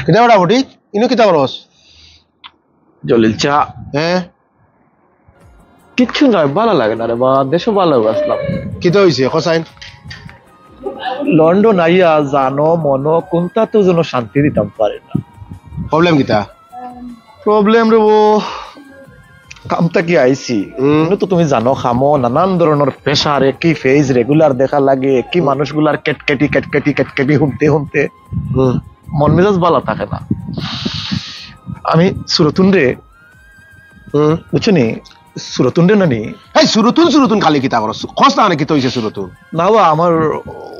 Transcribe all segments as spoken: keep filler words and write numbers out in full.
কিতা বেটা ফটিক, ইনো কিতা করস? জলিল চা, হ্যাঁ, কিচ্ছু নয়, ভালা লাগে না রে বা, দেশো ভালা আছলাম। কিতা অইছে কছাইন? লন্ডন আইয়া জানো মনো কোনটাতেও যেন শান্তি দিতাম পারে না। প্রবলেম কিতা? প্রবলেম রে ও, কাম থাকি আইছি। হুম। এমনে তো তুমি জানো, কামো নানান ধরনের প্রেশার, একই ফেস রেগুলার দেখা লাগে, একই মানুষগুলার কেটকেটি কেটকেটি কেটকেটি হুনতে হুনতে হুম। মন মেজাজ ভালা থাকে না। আমি সুরতুন রে, হুম। বুঝছো নি, সুরতুন রে নানি। এই সুরতুন সুরতুন খালি কিতা করস? কস না, কিতা অইছে সুরতুন? না বা, আমার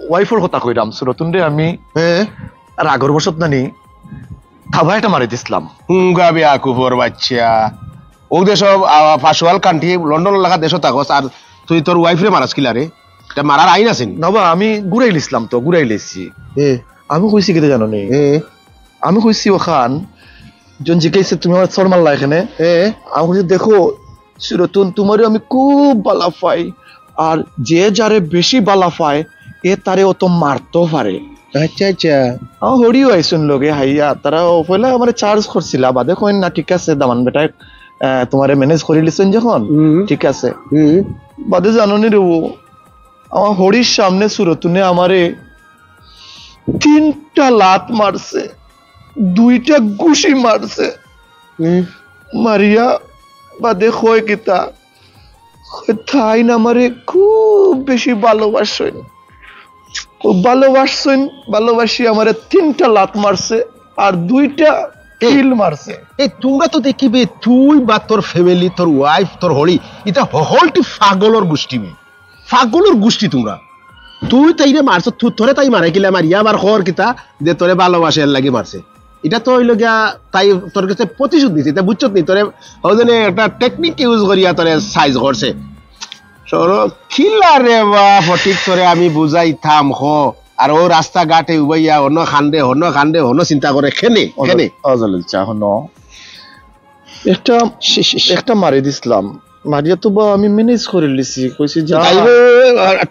ওয়াইফর কথা কইরাম। সুরতুন রে আমি হ্যাঁ। রাগর বশত নানি থাবা একটা মারি দিছলাম। হুঙ্গা বেয়াকুফর বাচ্চা। ও দেশো, আ, ফাঁসুয়াল কান্ট্রি, লন্ডন লাগা দেশো থাকস, আর তুই তোর ওয়াইফরে মারাস কিলা রে? এটা মারার আইন আছে নি? না বা, আমি ঘুরাই লিছলাম তো, ঘুরাই লিছি। এ, আমি কইছি কিতা জানো নি? এ, আমি কইছি ওখান, জন জিজ্ঞাসা তুমি আমার চড় মারলা এখানে। এ, আমি কইছি, দেখো সুরতুন, তোমারে আমি খুব ভালা পাই, আর যে যারে বেশি ভালা পায়, এ তারে অত মারতো পারে। আচ্ছা আচ্ছা। আমার হড়িও আইছইন লগে হাইয়া, তারা ও পয়লা আমারে চার্জ করছিলা, বাদে কইন না, ঠিক আছে দামান বেটায়, আহ, তোমারে ম্যানেজ করি লিছইন যখন, হুম। ঠিক আছে। হুম। বাদে জানো নি রে ও, আমার হড়ির সামনে সুরতুনে আমারে তিনটা লাত মারছে, দুইটা ঘুষি মারছে। হুম। মারিয়া বাদে কয় কিতা, কয়, তাইন আমারে খুব বেশি ভালোবাসইন। ও ভালোবাসছইন, ভালোবাসি আমারে তিনটা লাত মারছে আর দুইটা এই, কিল মারছে। এই তোমরা তো দেখিবে, তুই বা তোর ফ্যামিলি, তোর ওয়াইফ, তোর হড়ি, এটা হকলটি পাগলর গোষ্ঠী বে। পাগলর গোষ্ঠী তোমরা। তুই তাইরে মারছ, তুই, তোরে তাই মারে কিলা, মারিয়া আবার খর কিতা যে তোরে ভালোবাসে এর লাগি মারছে। এটা তো অইল গিয়া তাই তোর কাছে প্রতিশোধ নিছে, এটা বুঝছত নি? তোরে ওই জন্য একটা টেকনিক ইউজ করিয়া তোরে সাইজ করছে। সরো, কিলা রে বা ফটিক, তোরে আমি বুঝাইতাম হ। আর ও রাস্তাঘাটে উবাইয়া হনো কান্দে, হনো কান্দে, হনো চিন্তা করে, কেনে, কেনে? অজলিল চা, হনো। একটা, একটা মারি দিছলাম। মারিয়া তো বা আমি ম্যানেজ করি লিছি, কইছি যা। তাই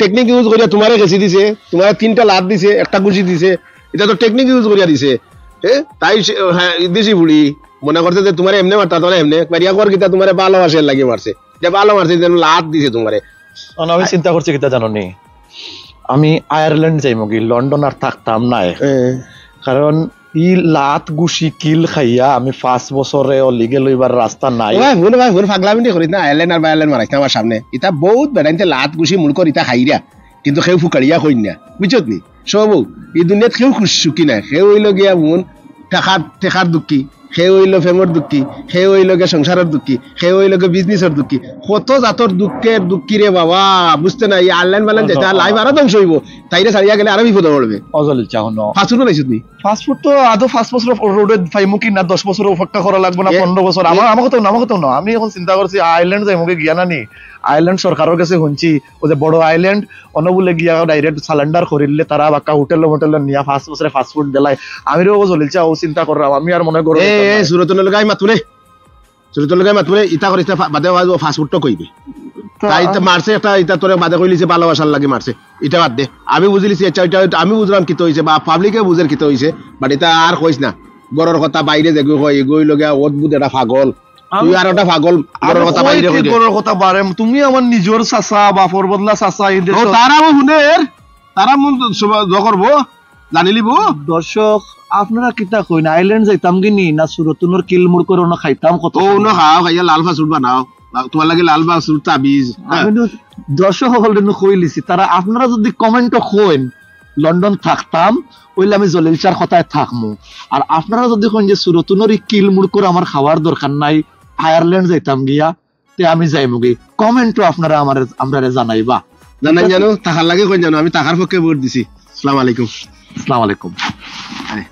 টেকনিক ইউজ করিয়া তোমারে গেছি দিছে, তোমারে তিনটা লাত দিছে, একটা ঘুষি দিছে, এটা তো টেকনিক ইউজ করিয়া দিছে। হ্যাঁ, তাই সে, হ্যাঁ, দেশি বুড়ি মনে করছে যে তোমারে এমনে মারতা, তোমারে এমনে মারিয়া কর কিতা তোমারে ভালোবাসে এর লাগি মারছে, যে ভালো মারছে, যেন লাত দিছে তোমারে। কারণ আমি চিন্তা করছি কিতা জানো নি, আমি আয়ারল্যান্ড যাইমুগি, লন্ডন আর থাকতাম নায়। কারণ ই লাত ঘুষি কিল খাইয়া আমি পাঁচ বছরে ও লিগে লইবার রাস্তা নাই। ও ভাই, হুন ভাই, হুন, ফাগলামি করিস না, আয়ারল্যান্ড আর বায়ারল্যান্ড মারাইস না আমার সামনে। ইতা বহুত বেটাইন্তে লাত ঘুষি মুড় করি ইতা খাইরা, কিন্তু কেউ ফুকারিয়া কইন না, বুঝছত নি? সব, এই দুনিয়াত কেউ খুশ সুখী নাই। কেউ অইল গিয়া মন টেকার, টেকার দুঃখী, কেউ অইল প্রেমর দুঃখী, কেউ অইল গিয়া সংসারর দুঃখী, কেউ অইল গিয়া বিজনেসর দুঃখী। কত জাতর দুঃখের দুঃখী রে বাবা, বুঝতে না? এই আয়ারল্যান্ড বায়ারল্যান্ড যেটা, লাইফ আরো ধ্বংস হইব। তাইরে ছাড়িয়া গেলে আরো বিপদে পড়বে। অজলিল চা, হনো। ফাসুন লাইছত নি? পাসপোর্ট তো আদৌ পাঁচ বছর রোডে পাইমু কি না, দশ বছর অপেক্ষা করা লাগবো না, এ, পনেরো বছর? এ, আমার, আমার কথা না, আমার কথা না। আমি এখন চিন্তা করছি আয়ারল্যান্ড যাইমুগি গিয়া না নি। আয়ারল্যান্ড সরকারর গেছে শুনছি, ও যে বড় আয়ারল্যান্ড, অনো বুলে গিয়া ডাইরেক্ট সারেন্ডার করিলে তারা বাক্কা হোটেল মোটেল নিয়া পাঁচ বছরে পাসপোর্ট দিলায়। আমি রে ও জলিল চা, ও চিন্তা করলাম, আমি আর মনে করো এ, এ, সুরতন লগে আই মাতুরে। সুরতন লগে আই মাতুরে, ইতা করিস না, ফা-, বাদে আওয়াজ ও ফাসুটটা কইবে। তাই তো মারছে একটা, ইতা তোরে বাদে কইলিছে ভালোবাসার লাগি মারছে। ইটা বাদ দে। আমি বুঝিলিছি, আচ্ছা, ইটা, ইটা আমি বুঝলাম কিতা হইছে, বা পাবলিকে বুঝের কিতা হইছে, but ইতা আর কইস না। ঘরর কথা বাইরে যেগু কয়, এগু অইল গিয়া অদ্ভুত একটা পাগল। তুই আর একটা পাগল, ঘরর কথা বাইরে কইরে। ঘরর কথা বারে, তুমি আমার নিজর চাচা, বাপর বদলা চাচা, এই দেশ। ও, তারা ও হুনের, তারা মন সব জ করবো, জানিলিবো। দর্শক, আপনারা কিতা কইন, আয়ারল্যান্ড যাইতাম গিনি, না সুরতুনর কিল মুড় করে অনো খাইতাম কত? ও, অনো খাও, খাইয়া লাল ফাসুট বানাও। তোমার লাগি লাল ফাসুট তাবিজ। আমি তো দর্শক সকলরে নু কইলিছি, তারা আপনারা যদি কমেন্টো কইন, লন্ডন থাকতাম, অইলে আমি জলিল চার কথায় থাকমু। আর আপনারা যদি কইন যে সুরতুনর ই কিল মুড় করে আমার খাওয়ার দরকার নাই, আয়ারল্যান্ড যাইতাম গিয়া, তে আমি যাইমুগি। কমেন্টো আপনারা আমারে, আমরারে জানাইবা। জানাই জানো, থাকার লাগি কইন জানো, আমি থাকার পক্ষে ভোট দিছি। আসসালামু আলাইকুম। আসসালামু আলাইকুম। আরে।